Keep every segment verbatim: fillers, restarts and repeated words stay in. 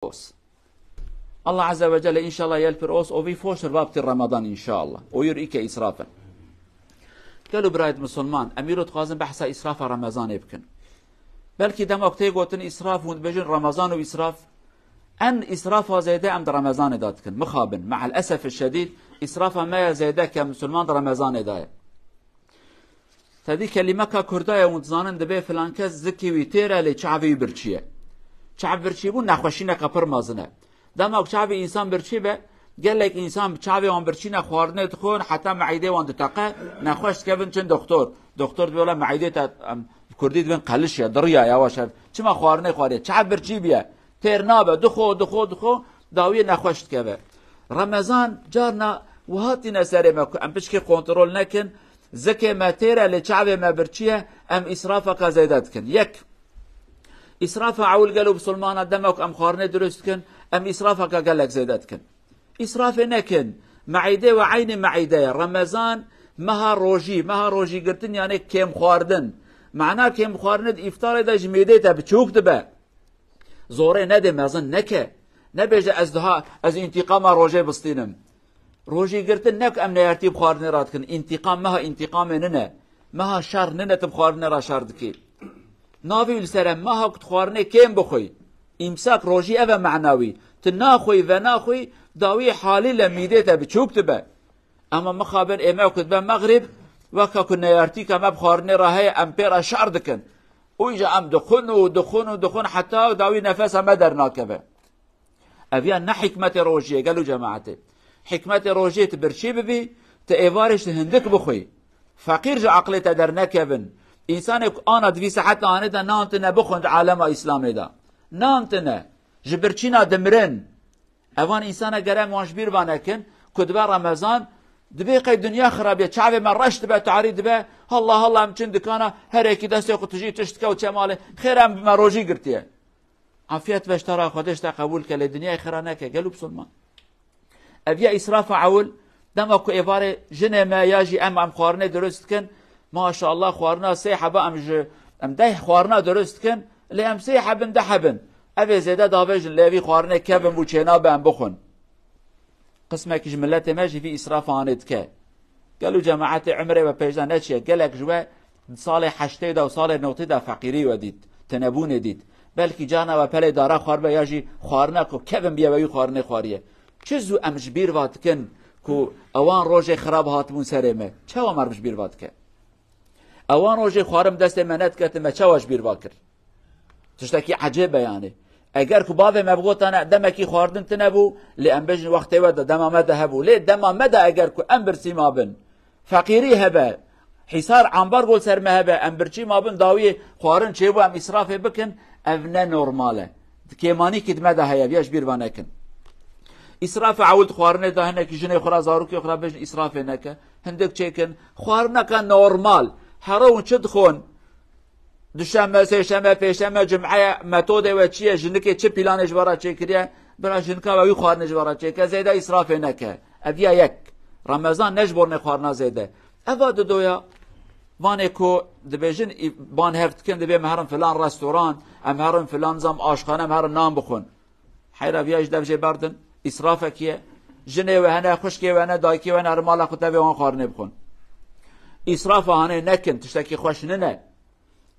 os. Allah Azze ve Celle înşallah yel pir os û vî foştir vabtî Ramadan înşallah. O yur îke îsraf in. Gelo birayet Musulman, em îro dixwazin behsa îsrafa Remezanê bikin. Belkî dema ku tê gotin îsraf, hûn dibêjin Remezan û îsraf, en îsrafa zêde em di Remezanê de dikin. Mixabin, me'el esef şedîd, îsrafa me ya zêde ke Musulman di Remezanê de ye. Tedî kelîmeka kurda ye, hûn dizanin dibê filan kes zikî wî têr e, lê çavê wî birçî ye. Çav birçî bû, nexweşîneke pir mezin e. Dema ku çavê însan birçî be, gelek însan bi çavê wan birçî ne xwarinê dixwin, heta meîdê wan diteqe, nexweş dikevin çin doktor. Doktor dibê, wela meîdê te, em, bi kurdî dibên qeliş ye, diriya ye, yavaş e. Çima xwarinê xwariye? Çav birçî bûye. Têr nabe, dixwe, dixwe, dixwe, dawiyê nexweş dikeve. Remezan carna wiha tîne serê me ku em piçkê kontrol nekin, zikê me têr e, lê çavê me birçî ye, em îsrafeke zêde dikin. Yek, îsrafa ewil gelo bisilmana, dema ku em xwarinê dirust dikin, em îsrafeke gelek zêde dikin. Îsrafê nekin. Meîdê we eynî meîde ye. Remezan meha rojî, meha rojîgirtin, yani kêm xwardin. Mana kêm xwarinê di îftarê de ji mêdê te biçûk dibe. Zorê nede, mezin neke. Nebêje, ez daha, ez întîqama rojê bistînim. Rojîgirtin ne ku em neyartî bi xwarinê re dikin. Întîqam meha întîqamê nine. Meha şer nine, tu bi xwarinê re şer dikî. Navê wî li ser e, meha ku tu xwarinê kêm bixwî. Îmsak rojî ev e mena wî. Tu naxwî, venaxwî, dawî halî le mîdê te biçûk dibe. Ema mixabin ê me ku dibe mexrîb, weke ku neyartîka me bi xwarinê re heye, em pê re şer dikin. Û îja em dixwin û dixwin û dixwin heta dawî nefesa me dernakeve. Ev ya ne hikmetê rojiyê, gelo cemaetê. Hikmetê rojiyê tu birçî bibî, tu êvarê ji hindik bixwî. Feqîr ji aqlê te dernekevin. Însanê ku ana di vî saeta anê de nan tine bixwin di alema Îslamê de. Nan tine. Ji birçîna dimirin. Evan însana gere em wan ji bîr va nekin, ku dibe Remezan, dibê qey dinya xirab e, çavê me reş dibe, tarî dibe, halla halla em çin dikana, her yekî destê xwe tijî tişt dike û çe malê, xêr em me rojî girtiye. Afiyet ve ji te re, Xwedê ji te qebûl ke, lê dinyayê xira neke, gelo bisilman. Ev ya îsrafa ewil, dema ku êvarê jinê me ya jî em, em xwarinê dirust dikin, maşallah xwarina sê heba em ji, em deh xwarina dirust dikin, lê em sê hebin, deh hebin. Ev ê zêde davêjin, lê vî xwarinê kevin bû çênabe em bixwin. Qismekî ji miletê me jî vî îsrafa anê dike. Gelo cemaetê umrê we pêş de neçiye, gelek ji we di salê heştê de û salê notê de feqîrî we dît, tinebûnê dît. Belkî carna we pelê dara xwaribe ya jî xwarina ku kevin biye we wî xwarinê xwariye. Çi zû em ji bîr va dikin ku ewan rojê xirab hatibûn serê me? Çawa meriv ji bîr va dike? Ewan rojê xwarin destê me nediketin, me çawa ji bîr va kir? Tiştekî ecêb e yani. Eger ku bavê me bigotane demekî xwardin tine bû, lê em bêjin wextê we de dema me de hebû. Lê dema me de eger ku em birsî mabin, feqîrî hebe, hîsar ambargo li ser me hebe, em birçî mabin dawiyê xwarin çêbû em îsrafê bikin, ev ne normal e. Kêmanîkî di me de heye, viya ji bîr va nekin. Îsrafê ewil di xwarinê de hinekî jinê xwe re, zarokê xwe re bêjin îsrafê neke. Hindik çêkin. Xwarineke normal. Here hûn çi dixwin? Duşeme, sêşeme, pêşeme, cumeye, metodê we çi ye? Jinikê çi planê ji we re çêkiriye? Bira jinika we wî xwarinê ji we re çêke, zêde îsrafê neke. Ev ya yek. Remezan ne ji bo nêxwarina zêde. Eva didoya, vanê ku dibêjin, î-, ban hev dikin, dibê em herin filan restoran, em herin filan zam aşxane, em herin nan bixwin. Heyra viya ji dev jê berdin, îsrafekî ye. Jinê we hene, xwişkê we hene, dayikê we hene, herin mala xwe tevê wan xwarinê bixwin. Îsrafa hanê nekin, tiştekî xweş nine.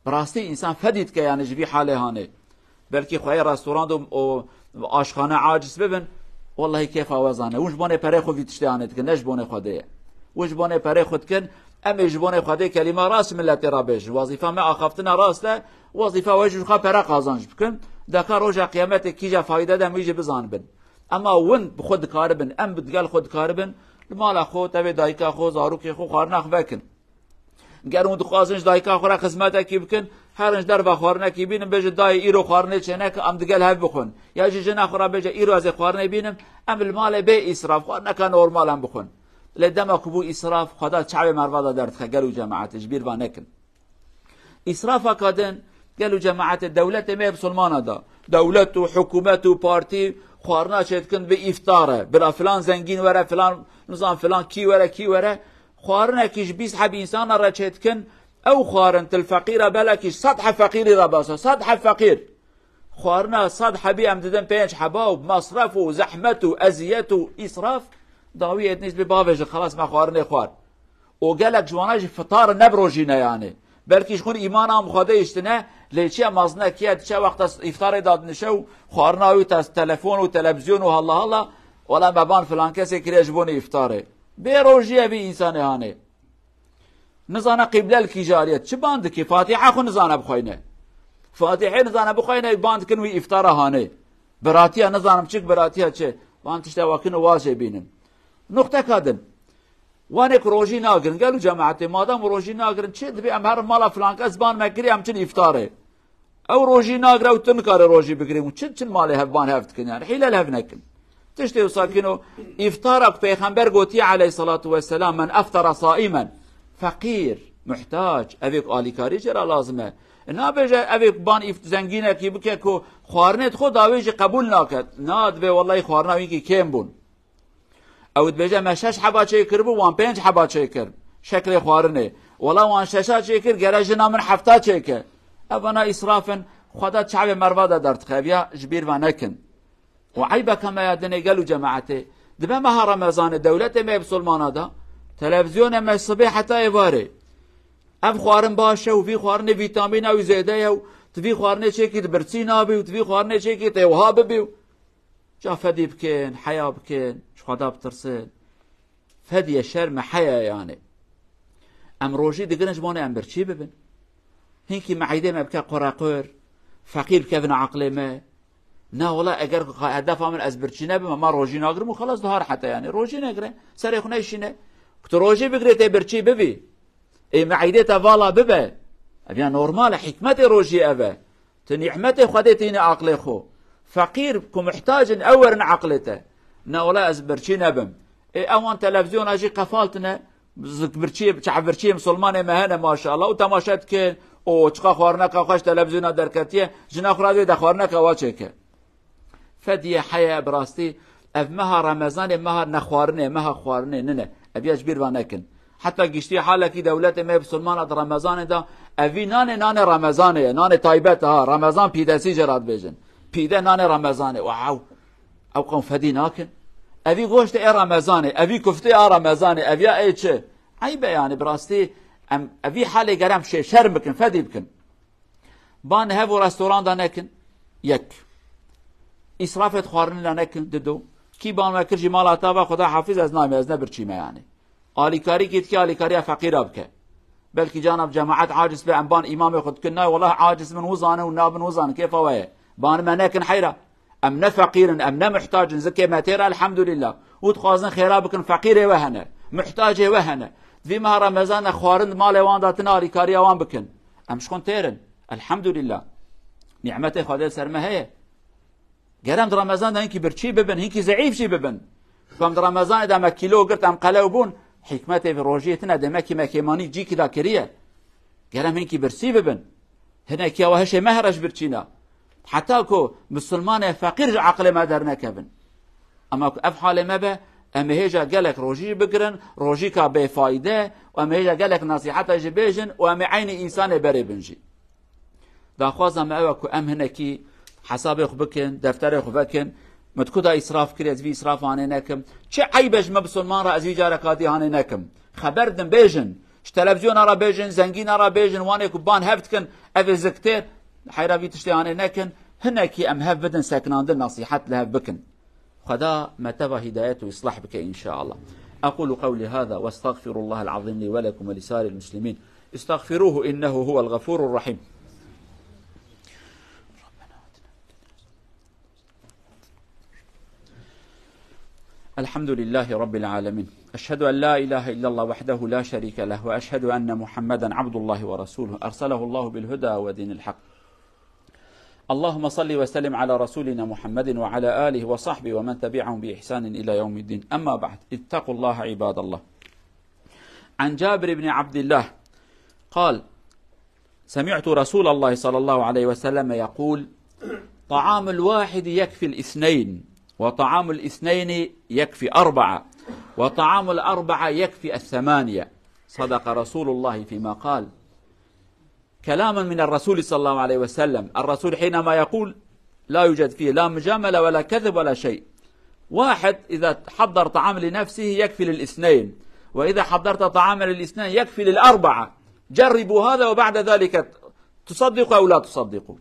Bi rastî însan fedî dike, yani ji vî halê hanê. Belkî xweyê restoran û, û aşxane aciz bibin, wellahî kêfa we zane. Hûn ji bonê perê xwe vî tiştê hanê dikin, ne ji bonê Xwedê ye. Hûn ji bonê perê xwe dikin, em ê ji bonê Xwedê kelîma rast miletê re bêjin. Wezîfa me axaftina rast e, wezîfa we jî xwe pere qazanc bikin. Deka roja qiyametê kîja fayde de em wî jî bizanibin. Ema hûn bi xwe dikaribin, em bi digel xwe dikaribin, li mala xwe, tevê dayika xwe, zarokê xwe, xwarina xwe vekin. Ger hûn dixwazin ji dayika xwe re xizmetekî bikin, herin ji derve xwarinekî bînin, bêjin dayê îro xwarinê çêneke, em digel hev bixwin. Ya jî jina xwe re bêje îro ez ê xwarinê bînim, em li malê bê îsraf, xwarineke normal em bixwin. Lê dema ku bû îsraf, Xweda çavê merva de derdixe, gelo cemaetê, ji bîr va nekin. Îsrafeka din, gelo cemaetê, dewletê me yê bisilmana da. Dewlet û hikûmet û partî xwarina çêdikin bi îftar e. Bila filan zengîn were, filan, nizam filan kî were, kî were. Xwarinekî ji bîst heb însana re çêdikin, ew xwarin til feqîra belekî sed heb feqîrî re basa, sed heb feqîr. Xwarina sed hebî em didin pênc heba û masref û zehmet û eziyet û îsraf, dawiyê din jî bavêjin, xelas me xwarinê xwar. Û gelek ji wana jî fitar ne bi rojî ne yanê. Belkî ji xwe îmana em xwe de hiştine, lê çiye maznekiye, diçe wexta îftarê dadinişe û xwarina wî te-, telefon û televizyon û halla halla, wela me ban filan kesê kiriye ji bo nê îftarê. Bê rojî ye vî însanê hanê. Nizane qîble li kîja aliyet. Çi ban dikî? Fatiha xwe nizane bixweyne. Fatihê nizane bixweyne, ban dikin wî îftara hanê. Biratiya nizanim çik, biratiya çi. Van tişte wakin û wazê bînin. Nuqteka din. Wanê ku rojî nagirin, gel û cemaetê, madam rojî nagirin, çi dibe em herin mala filan kes, ban me kirî, em çin îftarê. Ew rojî nagire û tu nikare rojî bigirî û çi, çin malê hev ban hev dikin, yani hîle li hev nekin. Tiştê wisa kino, îftara ku Pêxember gotiye aleyhissalatu vesselam, "Men eftara saimen, feqîr, muhtac", evê ku alîkarî jê re lazim e. E, nabêje evê ku ban îft-, zengînekî bike ku xwarinê dixwe dawê jî qebûl nake. Na, dibê wellahî xwarina wî kêm bûn. Ew dibêje, me şeş heba çêkiribû, wan pênc heba çêkir. Şeklê xwarinê. Wela wan şeşa çêkir, gere jina min hefta çêke. Evana îsraf in, Xweda çavê merva de derdixe. Ev ya ji bîr ve nekin. Û eybeke me ya dinê gel û cemaetê. Dibe meha Remezanê dewletê me yê bisilmana da, televizyonê me sibê heta êvarê. Ev xwarin baş e û vî xwarinê vîtamîna wî zêde ye û tu vî xwarinê çêkî di birçî nabî û tu vî xwarinê çêkî tê wiha bibî û Ca fedî bikin, heya bikin, ji Xweda bitirsin. Fedî ye, şerm e, heya ye yanê. Em rojî digirin ji bo em birçî bibin. Hinkî meîdê me bike qurequr, feqîr bikevin aqlê me. Na wela eger ku hedefa min ez birçî nebim, ma rojî nagirim û xelas daha rehet e yanê. Rojî negire, serê xwe neyşîne. Ku tu rojî bigirê tê birçî bibî. Ê meîdê te vala bibe. Ev ya normal e, hikmetê rojî ev e. Tu nîmetê Xwedê tîne aqlê xwe. Feqîr ku muhtac in, ew werin aqlê te. Na wela ez birçî nebim. Ê ewan televizyona jî qefaltine, zik birçî, çav birçî misilmanê me hene maşallah û temaşe dikin. O çiqa xwarineka xweş televizyona derketiye, jina xwe radiyê de xwarineka wa çêke. Fedîye heye, bi rastî ev meha Remezanê meha nexwarinê, meha xwarinê nine. Ev ya ji bîr ve nekin. Heta giştî halekî dewletê me bisilmana di Remezanê de, evî nanê, nanê Remezanê ye, nanê taybet e ha, Remezan pîdesî jê re dibêjin. Pîde nanê Remezanê. Wow! Ew qewm fedî nakin. Evî goştê ê Remezanê, evî kuftê a Remezanê, ev ya ê çi? Eyb e yani, bi rastî em evî halê gerem şê şerm bikin, fedî bikin. Ban hev û restoran de nekin. Yek. Îsrafê di xwarinê de nekin. Dido. Kî ban me kir jî mala te ve, Xuda hafiz, ez nayme, ez ne birçî me yani. Alîkarî kî dike, alîkariya feqîra bike. Belkî cana bi cemaet aciz be, em ban îmamê xwe dikin, nay, wellah aciz min wizane û nabin wizane, kêfa we ye. Ban me nekin heyra. Em ne feqîr in, em ne muhtac in, zikê me têr e, elhamdulillah. Û dixwazin xêra bikin, feqîrê we hene, muhtacê we hene. Di vî meha Remezan de xwarin di malê wan de tune alîkariya wan bikin. Em ji xwe têr in. Elhamdulillah. Nîmetê Xwedê li ser me heye. Ger em di Remezan de hinkî birçî bibin, hinkî zeîf jî bibin. Ku em di Remezanê de me kîlo girt, em qelew bûn, hikmetê vî rojiyê tune, demekî me kêmanî cîkî de kiriye. Ger em hinkî birsî bibin. Hinekî ew heşê me here ji birçîna. Heta ku misilmanê feqîr ji aqilê me dernekevin. Ema ku ev halê me be, em ê hêja gelek rojî jî bigirin, rojîka bêfayde, û em ê hêja gelek nesîheta jî bêjin û em ê eynî însanê berê bin jî. Daxwaza me ew e ku em hinekî hesabê xwe bikin, defterê xwe vekin. Min ku da îsraf kiriye, ez vî îsraf anê nekim. Çi eyb e ji me bisilman re ez vî careka dî anê nekim. Xeber din bêjin. Ji televizyona re bêjin, zengîna re bêjin, wanê ku ban hev dikin, ev ê ziktêr, heyra vî tiştê anê nekin, hinekî em hev bidin sekinandin, nesîhet li hev bikin. Xweda me teva hidayet û îslah bike înşaallah. أقول قولي هذا وأستغفر الله العظيم لي ولكم ولسائر المسلمين. استغفروه إنه هو الغفور الرحيم. الحمد لله رب العالمين. أشهد أن لا إله إلا الله وحده لا شريك له، وأشهد أن محمدا عبد الله ورسوله، أرسله الله بالهدى ودين الحق. اللهم صل وسلم على رسولنا محمد وعلى آله وصحبه ومن تبعهم بإحسان إلى يوم الدين. أما بعد، اتقوا الله عباد الله. عن جابر بن عبد الله قال: سمعت رسول الله صلى الله عليه وسلم يقول: طعام الواحد يكفي الاثنين، وطعام الاثنين يكفي أربعة، وطعام الأربعة يكفي الثمانية. صدق رسول الله فيما قال. كلام من الرسول صلى الله عليه وسلم. الرسول حينما يقول: لا يوجد فيه لا مجاملة ولا كذب ولا شيء. واحد إذا حضر طعام لنفسه يكفي للاثنين، وإذا حضرت طعاما للاثنين يكفي للأربعة. جربوا هذا وبعد ذلك تصدقوا أو لا تصدقوا.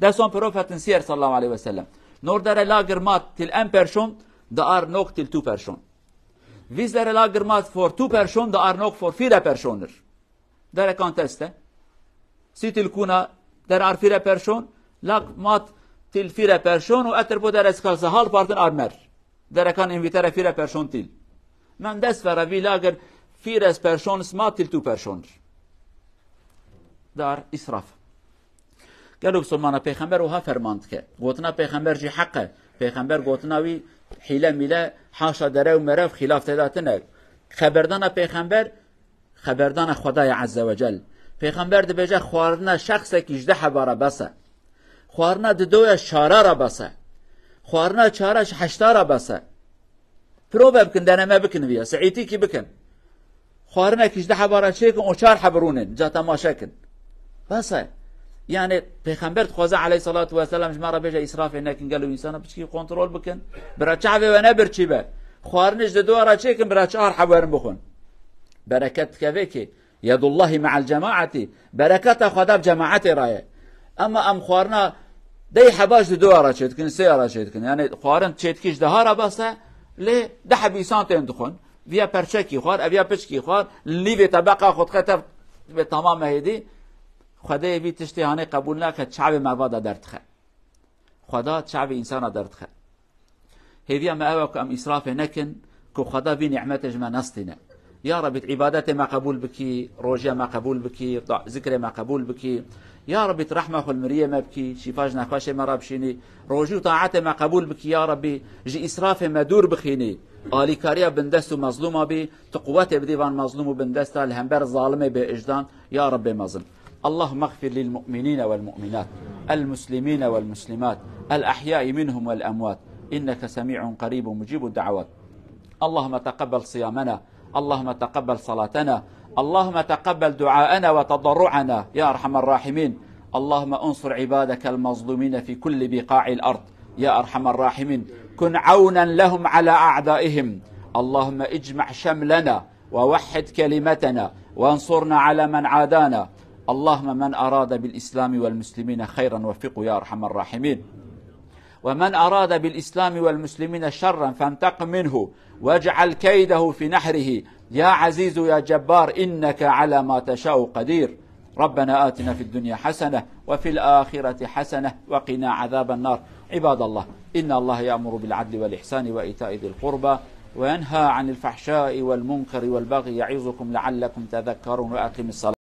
Dêsan profetin siyer sallallahu aleyhi ve sellem. Nor dere lager mat til en person, de ar nok til tu person. Vîs dere lager mat for tu person, de ar nok for fire personer. Derekan teste. Sî til kuna der ar fire person, lag mat til fire person û etir bo dere skal se hal partin ar mer. Derekan invitere fire person til. Men dest vera vî lager fires person sma til tu person. Dar israf. Gelo Musulmana Pêxember wiha ferman dike. Gotina Pêxember jî heq e. Pêxember gotina wî hîle mîle haşa derew merew xîlaf tê de tine. Xeberdana Pêxember, xeberdana Xwedayê Azze ve Cel. Pêxember dibêje xwarina şexsekî ji deh heba re bes e. Xwarina didoya çara re bes e. Xwarina çara ji heşta re bes e. Prove bikin, deneme bikin viya, si'îtîkî bikin. Xwarinekî ji deh heba re çêkin û çar heb rûnin, ca temaşe kin. Bes e. Yani Pêxember dixwaze aleyhissalatu vesselam ji me re bêje îsrafê nekin, gelo însana piçkî kontrol bikin. Bira çavê we ne birçî be. Xwarinê ji dua re çêkin, bira çar heb werin bixwin. Bereket dikeve ki, Yedullahi me'al cemaati, bereketa Xweda bi cemaetê re ye. Ema em xwarina dey heba ji dua re çêdikin, sê re çêdikin. Yani xwarin çêdikî ji deha re bes e, lê deh heb însan tên dixwin. Viya perçekî xwar, eviya piçkî xwar, li nîvê tebeqa xwe dixe tev ve tamam e hêdî. Xwedê vî tiştê hanê qebûl nake, çavê merva de derdixe. Xweda çavê însana derdixe. Hêviya me ew e ku em îsrafê nekin, ku Xweda vî nîmetê ji me nestîne. Ya Rebî, tu îbadetê me qebûl bikî, rojiya me qebûl bikî, da-, zikrê me qebûl bikî. Ya Rebî, tu rehma xwe li miriyê me bikî, şîfa ji nexweşê me re bişînî, rojî û taetê me qebûl bikî, ya Rebî, ji îsrafê me dûr bixînî. Alîkariya bindest û mezlûma bî, tu quwetê bidî van mezlûm û bindesta li hember zalimê bêijdan. يا رب مزن. اللهم اغفر للمؤمنين والمؤمنات، المسلمين والمسلمات، الأحياء منهم والأموات، إنك سميع قريب مجيب الدعوات. اللهم تقبل صيامنا، اللهم تقبل صلاتنا، اللهم تقبل دعاءنا وتضرعنا يا أرحم الراحمين. اللهم انصر عبادك المظلومين في كل بقاع الأرض يا أرحم الراحمين. كن عونا لهم على أعدائهم. اللهم اجمع شملنا ووحد كلمتنا وانصرنا على من عادانا. اللهم من أراد بالإسلام والمسلمين خيرا وفقه يا أرحم الراحمين. ومن أراد بالإسلام والمسلمين شرا فانتقم منه واجعل كيده في نحره يا عزيز يا جبار إنك على ما تشاء قدير. ربنا آتنا في الدنيا حسنة وفي الآخرة حسنة وقنا عذاب النار. عباد الله، إن الله يأمر بالعدل والإحسان وإيتاء ذي القربى وينهى عن الفحشاء والمنكر والبغي يعظكم لعلكم تذكرون. وأقم الصلاة.